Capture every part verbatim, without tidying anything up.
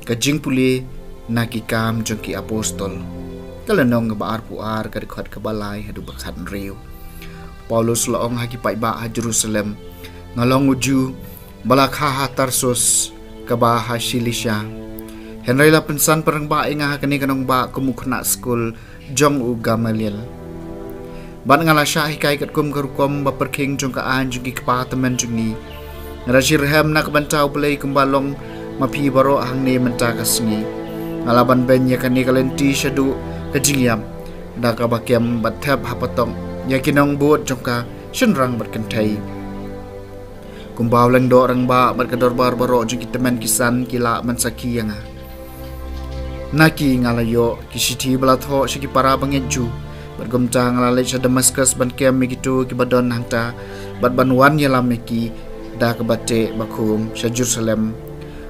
Ka jingpule na Ki Kam jong ki Apostol. Ka lynnong kaba arphew ar, ka dkhot kaba lai haduh ba khathynriew. Paulus la ong ha ki paidbah ha Jerusalem, nga long u Jiw ba la kha ha Tarsus kaba ha Silisia. Hynrei la pynsan pynrangbah ïa nga ha kane ka nongbah kum u khynnah skul jong u Gamaliel. Bad nga la shah hikai katkum ka rukom ba pyrkhing jong ka aiñ jong ki kpa tymmen jong ngi. Nga la shitrhem na ka bynta U Blei kumba long ma phi baroh hangne mynta ka sngi. Nga la ban beiñ ïa kane ka lynti shaduh ka jingïap da kaba kem bad thep ha patok ïa ki nongbud jong ka shynrang bad kynthei. Kumba u lyngdoh rangbah bad ka dorbar baroh jong ki tymmen ki san ki la ban sakhi ïa nga. Na ki nga la ïoh ki shithi ba la thoh sha ki para bangeit Jiw. Bad kumta nga la leit sha Damaskus ban kem ïa kito kiba don hangta bad ban wan ïalam ïa ki da kaba teh ba khum sha Jerusalem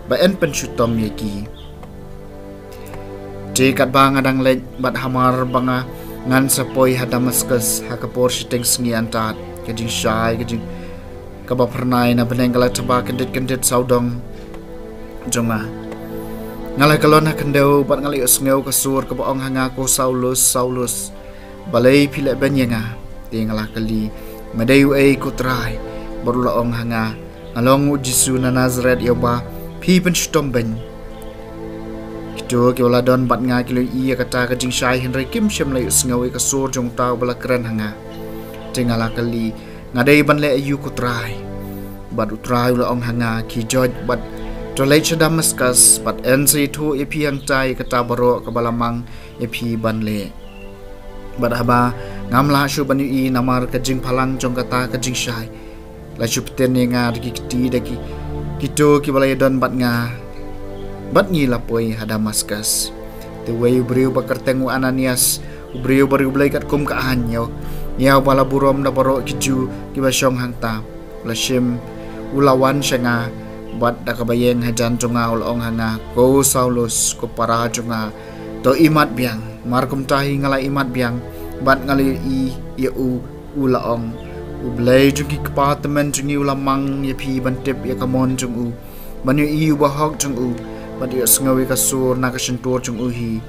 ba yn pynshitom ïa ki. Te katba nga dang leit bad hamar ba nga ngan sa poi ha Damaskus ha ka por shiteng sngi antad, ka jingshai ka jing kaba phyrnai na bneng ka la thaba kyndit kyndit sawdong jong nga. Nga la kyllon ha khyndew bad nga la ïohsngew ka sur kaba ong ha nga, ko Saulus, Saulus, balei phi leh beiñ ïa nga? Te nga la kylli, nga dei uei ko Trai? Bad u la ong ha nga, nga long u Jisu na Nasaret ïa uba phi pynshitom beiñ. Kito kiba la don bad nga ki la ïohi ïa kata ka jingshai hynrei kim shym la ïohsngew ïa ka sur jong uta uba la kren ha nga. Te nga la kylli, nga dei ban leh aïu ko Trai? Bad u Trai u la ong ha nga, khie joit bad to leit sha Damaskus bad yn sa ïathuh ïa phi hangta ïa kata baroh kaba la mang ïa phi ban leh. Bad haba ngam lah shuh ban ïohi namar ka jingphalang jong kata ka jingshai, la shu pynten ïa nga da ki kti da ki, kito kiba la ïadon bad nga bad ngi la poi ha Damaskus. Te uwei u briew ba kyrteng u Ananias, u briew ba riewblei katkum ka aiñ, ïa uba la burom da baroh ki Jiw kiba shong hangta, u la shim, u la wan sha nga bad da kaba ïeng hajan jong nga u la ong ha nga, ko Saulus, ko para jong nga, to imat biang. Mar kumta hi nga la imat biang bad nga la ïohi ïa u, u la ong, U Blei jong ki kpa tymmen jong ngi u la mang ïa phi ban tip ïa ka mon jong u, ban ïohi u bahok jong u bad ïohsngew ïa ka sur na ka shyntur jong u hi.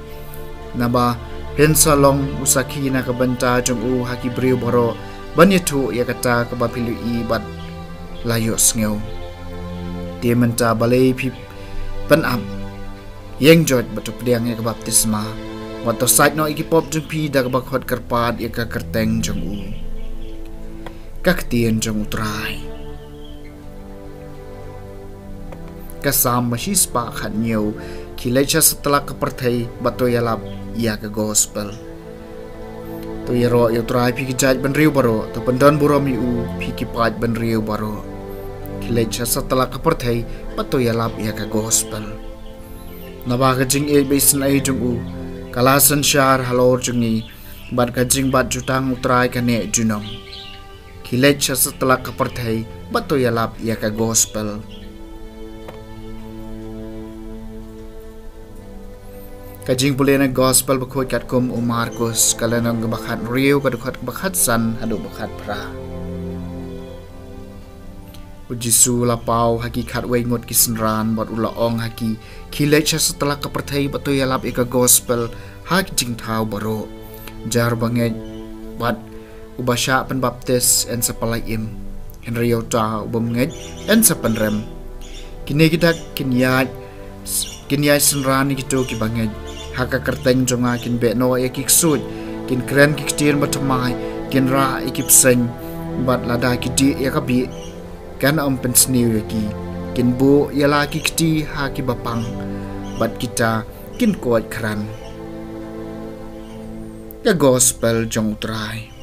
Naba phin sa long u sakhi na ka bynta jong u ha ki briew baroh ban ïathuh ïa kata kaba phi la ïohi bad la ïohsngew. Te mynta balei phi pynap? Ïeng joit bad to pdiang ïa ka baptisma bad to sait noh ïa ki pop jong phi da kaba khot kyrpad ïa ka kyrteng jong u. Ka ktien jong u Trai. Ka Salm ba shispah khathynñiew. Khie leit sha satlak ka pyrthei bad to ïalap ïa ka gospel. To ïaroh ïa u Trai phi ki jaitbynriew baroh, to pyndon burom ïa u phi ki paidbynriew baroh. Khie leit sha satlak ka pyrthei bad to ïalap ïa ka gospel. Naba ka jingïeit ba isynei jong u ka la synshar halor jong ngi, bad ka jingbat jutang u Trai ka neh junom. Khie leit sha satlak ka pyrthei bad to ïalap ïa ka gospel. Ka jingpule na gospel bakhuid katkum u Markus, ka lynnong kaba khathynriew, ka dkhot kaba khatsan haduh ba khatphra. U Jisu u la paw ha ki khatwei ngut ki synran bad u la ong ha ki, khie leit sha satlak ka pyrthei bad to ïalap ïa ka gospel ha ki jingthaw baroh. Jar bangeit bad uba shah pynbaptis yn sa pyllait im, hynrei ïa uta u bym ngeit yn sa pynrem. Kine ki dak kin ïaid, kin ïaid synran ïa kito kiba ngeit. Ha ka kyrteng jong nga kin beh noh ïa ki ksuid, kin kren ki ktien bathymmai, kin rah ïa ki bseiñ, bad lada ki dih ïa ka bih, kan ym pynsniew ïa ki. Kin buh ïa la ki kti ha kiba pang, bad kita kin koit khran. Ka gospel jong u Trai.